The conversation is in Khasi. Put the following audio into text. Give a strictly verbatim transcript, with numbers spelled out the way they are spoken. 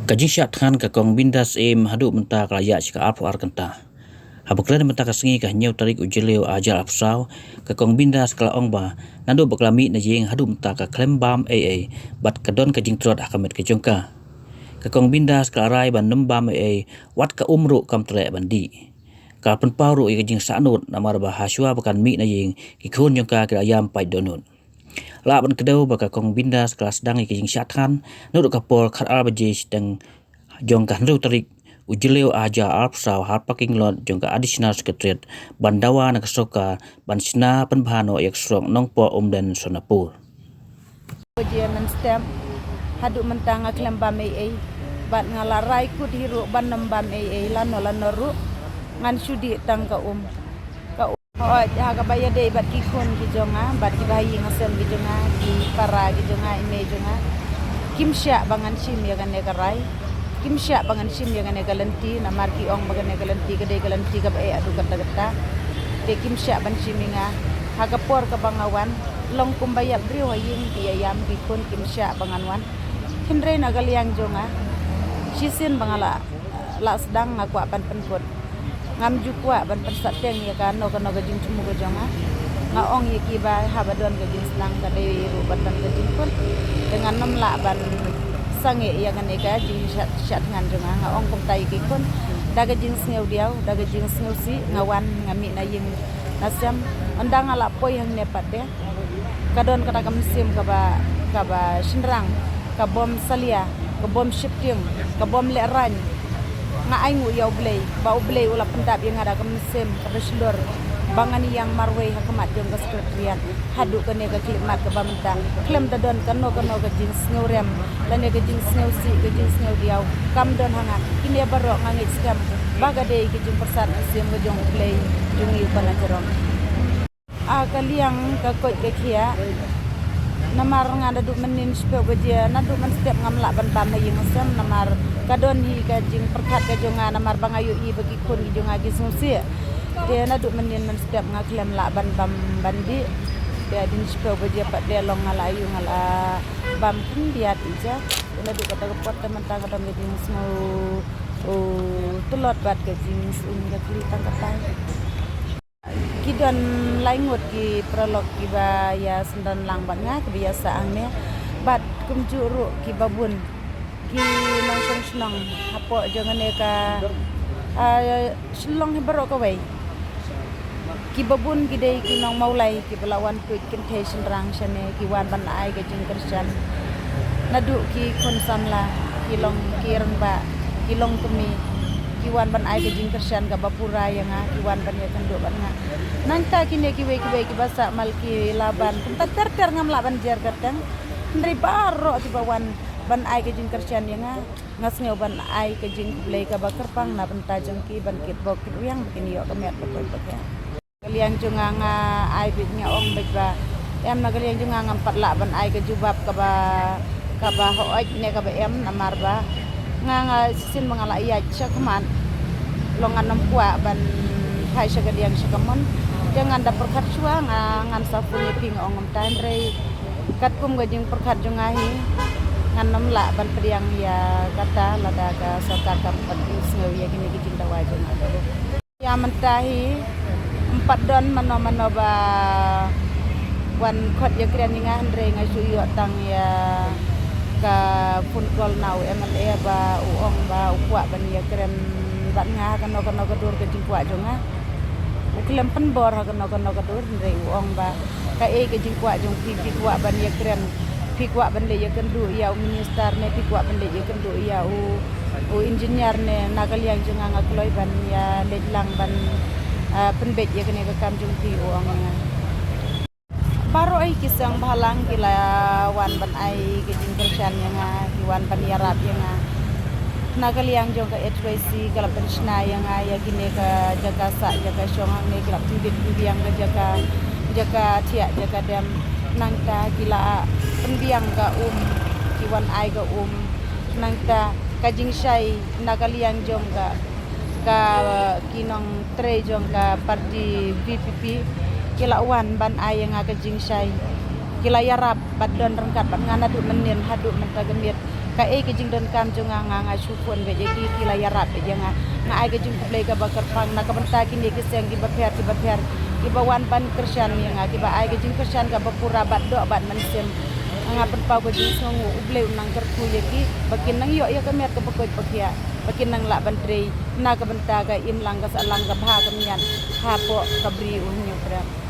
Ka jingshah thngan ka Kong Bindas Syiem haduh mynta ka la ïaid sha ka arphew ar kynta. Haba kren mynta ka sngi ka hynñiew tarik u Jylliew arhajar arphew saw, ka Kong Bindas ka la ong ba naduh ba ka la mih na ïing haduh mynta ka khlem bam ei ei bad ka don ka jingtrot ha ka met ka jong ka. Ka Kong Bindas ka la rai ban nym bam ei ei, wat ka um ruh kam treh ban dih. Ka la pynpaw ruh ïa ka jingsahnud namar ba hashwa ba kan mih na ïing, ki khun jong ka ki la ïam pait dohnud. Lah ban kdew ba ka Kong Bindas ka la sdang ïa ka jingshah thngan naduh ka por khatar baje shiteng jong ka hynriew tarik u Jylliew arhajar arphew saw ha parking lot jong ka Additional Secretariat ban dawa na ka sorkar ban shna pynbha noh ïa ka surok Nongpoh Umden Sonapur. Baje mynstep haduh mynta nga khlem bam ei ei, bad nga la rai kut hi ruh ban nym bam ei ei lano lano ruh, ngan shu dih tang ka um. Ka um. Hooid, ha kaba ïadei bad ki khun ki jong nga bad kiba ha ïing ha sem ki jong nga, ki para ki jong nga, i mei jong nga, kim shah ba ngan shim ïa kane ka rai. Kim shah ba ngan shim ïa kane ka lynti namar ki ong ba kane ka lynti ka dei ka lynti kaba eh haduh katta katta. Te kim shah ban shim ïa nga. Ha ka por kaba nga wan, long kumba ïap briew ha ïing, ki ïa ïam ki khun, kim shah ba ngan wan. Hynrei na ka liang jong nga, shisien ba nga la, la sdang, nga kwah ban pynkut. Ngam ju kwah ban pynsah teng ïa kano kano ka jingthmu ka jong nga. Nga ong ïa ki ba haba don ka jingsdang ka dei ruh ban don ka jingkut. Te ngan nym lah ban sangeh ïa kane ka jingshah, shah thngan jong nga. Nga ong kumta ïa ki khun, da ka jingsngew diaw, da ka jingsngew sih nga wan, nga mih na ïing na sem. Ynda nga la poi hangne pat de, ka don kata ka mynsiem kaba, kaba shynrang, ka bym salia, ka bym sheptieng, ka bym lehraiñ. Nga ainguh ïa U Blei ba U Blei u la pyndap ïa nga da ka mynsiem kaba shlur ba ngan ïeng marwei ha khmat jong ka Secretariat haduh kane ka khyllipmat kaba mynta. Khlem da don kano kano ka jingsngewrem lane ka jingsngewsih, ka jingsngewdiaw, kam don ha nga. Kine baroh nga ngeit skhem ba ka dei ka jingpyrsad mynsiem ka jong U Blei jong ngi u Panajarom. A ka liang ka koit ka khiah, namar nga naduh mynnin shiphew baje, naduh mynstep ngam lah ban bam ha ïing ha sem, namar ka don hi ka jingpyrkhat ka jong nga, namar ba nga ïohi ba ki khun ki jong nga ki sngewsih. Te naduh mynnin mynstep nga khlem lah ban bam ban dih. Te hadien shiphew baje pat de long nga la ïoh nga la bam khyndiat ïa ja. Te naduh kata ka por te mynta ka don ka jingsngew, oh, tlot bad ka jingsngewsih ka khlieh tang katai. Ki don lai ngut ki paralok kiba ïa syndon lang bad nga, kiba ïa sah hangne. Bad kumjuh ruh kiba bun ki nongshong shnong hapoh jong kane ka, ah, Shillong hi baroh kawei. Kiba bun ki dei ki nong Mawlai kiba la wan tuid kynthei shynrang shane, ki wan ban ai ka jingkyrshan. Naduh ki khun samla, ki long ki rangbah, ki long kmie, ki wan ban ai ka jingkyrshan kaba pura ïa nga, ki wan ban ïakynduh bad nga. Nangta kine kiwei kiwei kiba sah mal ki la ban, kumta ter ter ngam lah ban jer kyrteng. Hynrei baroh kiba wan ban ai ka jingkyrshan ïa nga, nga sngew ban ai ka jingkhublei kaba kyrpang na bynta jong ki, ban kitbok kitrwiang ba kin ïoh ka met ba koit ba khiah. Ka liang jong nga nga ai beit, nga ong beit ba em, na ka liang jong nga ngam pat lah ban ai ka jubab kaba, kaba hooid ne kaba em, namar ba nga, nga shisien ba nga la ïaid sha khmat, long ngan nym kwah ban phai sha ka liang sha ka mon. Te ngan da pyrkhat shuwa, nga, ngan sa phone ïa phi, nga ong ngam tan rei. Katkum ka jingpyrkhat jong nga hi, ngan nym lah ban pdiang ïa kata lada ka sorkar kam pat pynsngew ïa kine ki jingdawa jong nga. Ïa mynta hi, ym pat don mano mano ba wan khot ïakren ïa nga, hynrei nga shu ïoh tang ïa ka phone call na u M L A ba u ong ba u kwah ban ïakren bad nga ha kano kano ka dur ka jingkwah jong nga. U khlem pynbor ha kano kano ka dur, hynrei u ong ba kaei ka jingkwah jong phi, phi kwah ban ïakren, phi kwah ban leit ïakynduh ïa u minister ne phi kwah ban leit ïakynduh ïa u, u engineer ne? Na ka liang jong nga nga kloi ban ïa leit lang ban, ah, pynbeit ïa kane ka kam jong phi, u ong ïa nga. Baroh hi ki seng bhalang ki la wan ban ai ka jingkyrshan ïa nga, ki wan ban ïarap ïa nga. Na ka liang jong ka H Y C ka la pynshna ïa nga ïa kine ka jaka sah jaka shong hangne, ki la pynbit pynbiang ka jaka, jaka thiah jaka dem. Nangta ki la pynbiang ka um, ki wan ai ka um. Nangta ka jingshai na ka liang jong ka, ka ki nongtrei jong ka party V P P ki la wan ban ai ïa nga ka jingshai. Ki la ïarap bad don ryngkat bad nga naduh mynnin haduh mynta ka miet. Kaei ka jingdonkam jong nga, nga nga shu phone beit ïa ki, ki la ïarap beit ïa nga. Nga ai ka jingkhublei kaba kyrpang na ka bynta kine ki seng kiba pher kiba pher kiba wan ban kyrshan ïa nga, kiba ai ka jingkyrshan kaba pura bad doh bad mynsiem. Nga pynpaw ka jingsngewnguh, U Blei un nang kyrkhu ïa ki ba kin nang ïoh ïa ka met kaba koit ba khiah, ba kin nang lah ban trei na ka bynta ka imlang ka sahlang, ka bha ka miat hapoh ka Ri U Hynñiewtrep.